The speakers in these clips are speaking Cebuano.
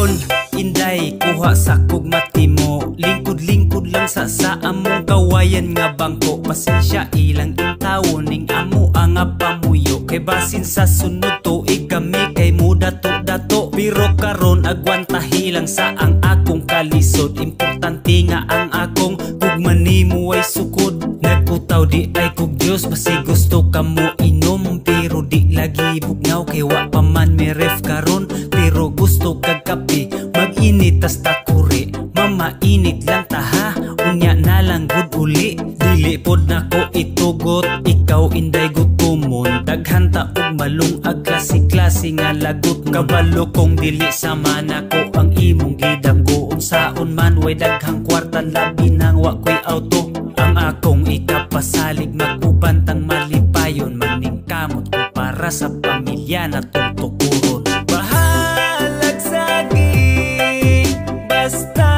Dayon, inday, kuha sa kog matimo. Lingkod-lingkod lang sa among kawayan nga bangko. Pasensya ilang intawon ning amo ang nga pamuyo. Kay basin sa sunod tuig kami kay mudato-dato. Pero karon agwantahi lang sa ang akong kalisod. Importante nga ang akong gugma nimo ay sukod. Nagkutaw di ay kog Diyos, basi gusto ka mo inom. Pero di lagi bugnaw kay wa pa man mi ref karon. Pero gusto kag kape, mag-init tas takuri. Mamainit lang ta ha, unya na lang gud uli. Dili pod nako itugot, ikaw inday gutomon. Daghan ta og malungag, klase-klase nga lagot. Kabalo kong dili sama nako ang imong gidamgo. Unsaon man way daghang kwarta, labi nang wa ko'y auto. Ang akong ikapasalig, mag-uban tang malipayon. Maningkamot ko para sa pamilya na tukuron. Bahalag saging, basta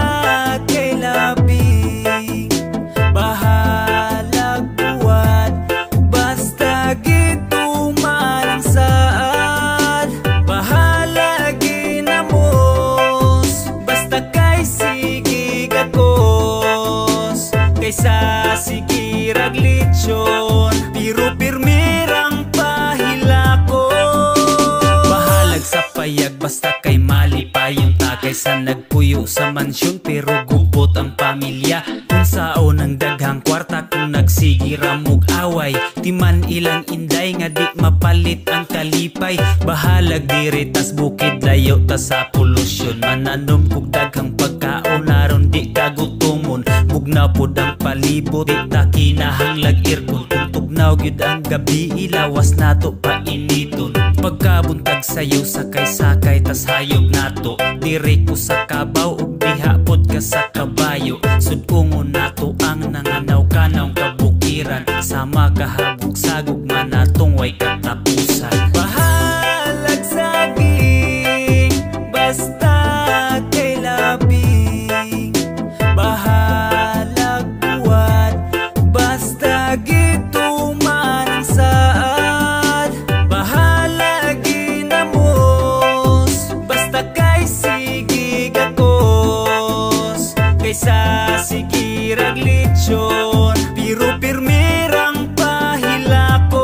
kay labing. Bahalag buwat, basta gituman ang saad. Bahala ginamos, basta kay sige gakos. Kaysa sige rag lechon, pero pirmirang pahilakon. Bahalag sa payag, basta kay malipayon ta. Kaysa nagpuyo sa mansyon pero gupot ang pamilya. Kung saon ang daghang kwarta kung nagsige ra mog away. Di man ilang inday nga di mapalit ang kalipay. Bahalag diri tas bukid, layo ta sa polusyon. Mananom kog daghang pagkaon aron di ka gutomon. Bugnaw pod ang palibot, di ta kinahanglag aircon. Kung tugnaw gyud ang gabi, ilawas nato painiton. Pagkabuntag sayo sakay-sakay tas hayop nato. Diri ko sa kabaw ug diha pod ka sa kabayo. Sud-ungon nato ang nanganaw-kanaw kabukiran. Sama kahabog sa gugma natong way katapusan. Bahalag saging, basta kay labing. Bahalag buwat, basta gituman ang saad. Bahala ginamos, basta kay sige gakos. Kaysa sige rag lechon, pero pirmirang pahilakon.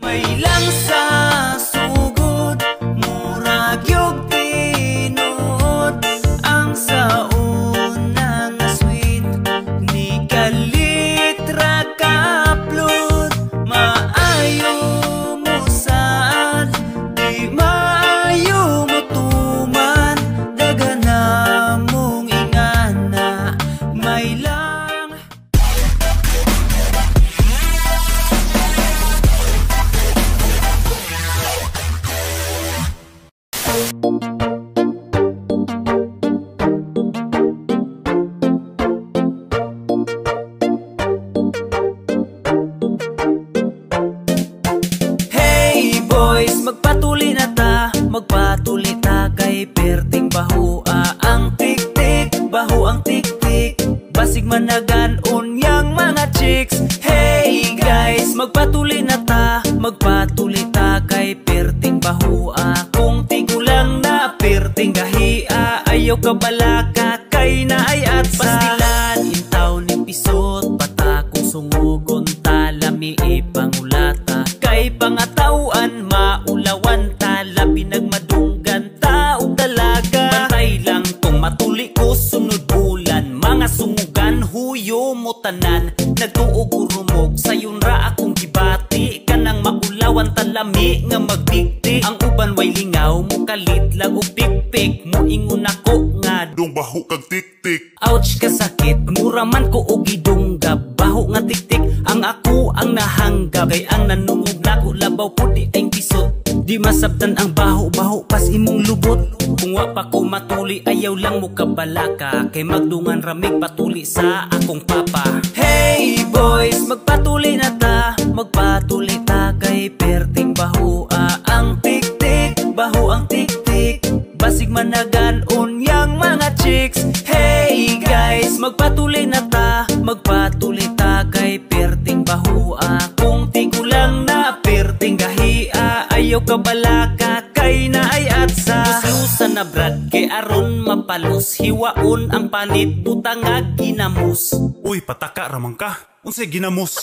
May lang sa sugod, murag yung tinuod. Ang sa una nga sweet, ni kalit ra ka-upload. Maayo mo saan, di maayo mo tuman. Daghan na mong ingana, may lang. Hey boys, magpatuli na ta, magpatuli ta kay perting bahua ang tik-tik, baho ang tik-tik. Basig managan unyang mga chicks. Hey guys, magpatuli na ta, magpatuli ta kay perting bahua. Kung tigulang na perting gahia, ayaw ka balaka kay naay atsa. Pastilan intaw ni pisot, patakong sungugon ta, lami ipangulata. Kay pangatauan maulawan ta, labi nagmadunggan ta og dalaga. Bantay lang kung matuli ko sunod bulan, mga sungugan huyo mo tanan. Nagtuog o rumog sayon ra akong gibati, kanang maulawan talami nga magbigti. Ang uban way lingaw mo kalit lang og pikpik, moingon ako nga dong baho kag tiktik. Ouch kasakit, mura man ko og gidunggab. Baho nga tiktik, ang ako ang nahanggab. Kay ang nanungog nako labaw po di ay pisot. Di masabtan ang baho-baho pas imong lubot. Kung wa pa ko matuli ayaw lang mo kabalaka, kay magdungan ramig patuli sa akong papa. Hey boys, magpatuli na ta, magpatuli ta kay perting bahua ang tiktik, baho ang tiktik. Basig managan unyang mga chicks. Hey guys, magpatuli na ta, magpatuli ta kay perting bahua. Kung tigulang na perting gahia, ayaw ka balaka kay naay atsa. Luslusan na brad kay aron mapalus, hiwaon ang panit butangag ginamos. Uy, pataka ramang ka, unsay ginamos?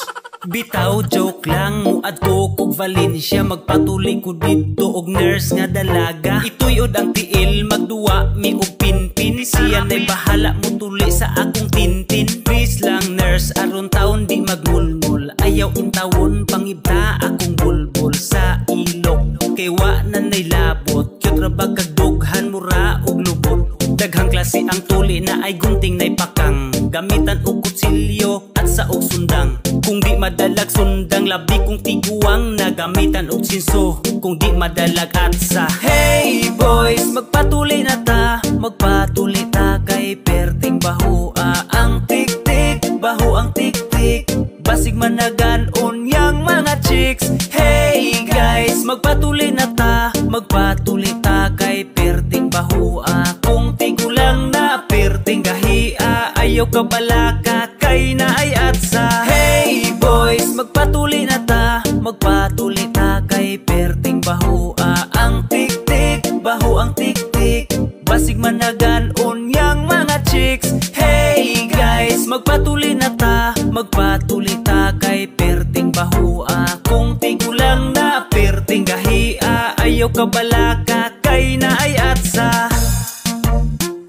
Bitaw joke lang, muadto kog Valencia, magpatuli ko didto og nurse nga dalaga. Ituyod ang tiil, magduwa mi og pinpin, siya na'y bahala mutuli sa akong tintin. Please lang nurse, aron taon di magmulmul, ayaw intawon pangibta akong bulbul sa ilok. Kay wa na na'y labot, cute ra ba kag dughan mura og lubot. Daghang klase ang tuli na ay gunting na'y pakang, gamitan og kutsilyo at sa og sundang. Kung di madalag sundang, labi kong tiguang, nagamitan og sinso kung di madalag atsa. Hey boys, magpatuli na ta, magpatuli ta kay perting bahua ang tiktik, baho ang tiktik. Basig managan unyang mga chicks. Hey guys, magpatuli na ta, magpatuli ta kay perting bahua. Kung tigulang na perting gahia, ayaw ka balaka kay naay atsa. Hey boys, magpatuli na ta, magpatuli ta kay perting bahua ang tiktik, baho ang tiktik. Basig managan unyang mga chicks. Hey guys, magpatuli na ta, magpatuli ta kay perting bahua. Kung tigulang na perting gahia, ayaw ka balaka kay naay atsa.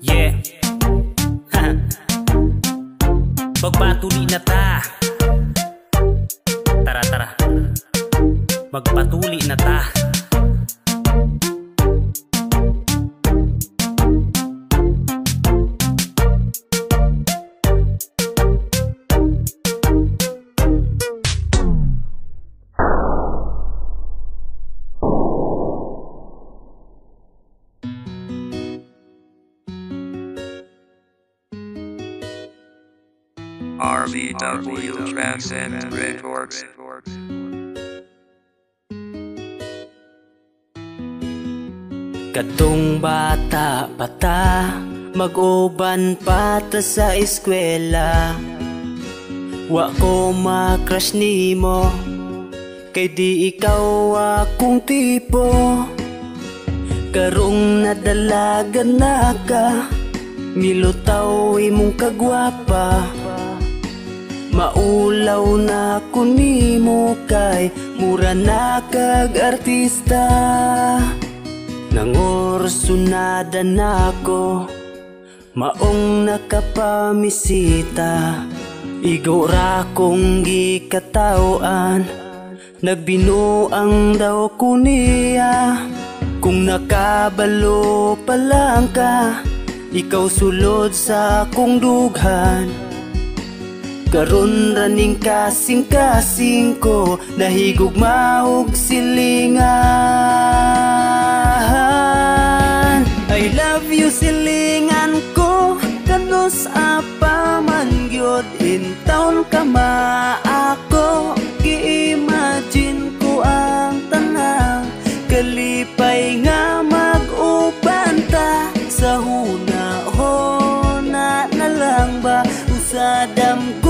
Yeah. Magpatuli na ta. Tara tara, magpatuli na ta. RVW Transcend Records. Katong bata pa ta, mag-uban pa ta sa eskwela. Wa ko ma-crush nimo, kay di ikaw akong tipo. Karong nadalaga na ka, milutaw imong kagwapa. Maulaw na ko nimo kay Mura na kag artista. Nangursunada nako, maong nakapamisita. Igo ra kong gikataw-an, nagbinuang daw ko niya. Kung nakabalo pa lang ka, ikaw sulod sa akong dughan. Karon raning kasing-kasing ko, nahigugma og silingan. I love you, silingan ko. Kanus pa man gyud in town ka maako. Gi-imagine ko ang tanang kalipay nga mag-uban ta. Sa huna-huna na lang ba, usa damgo.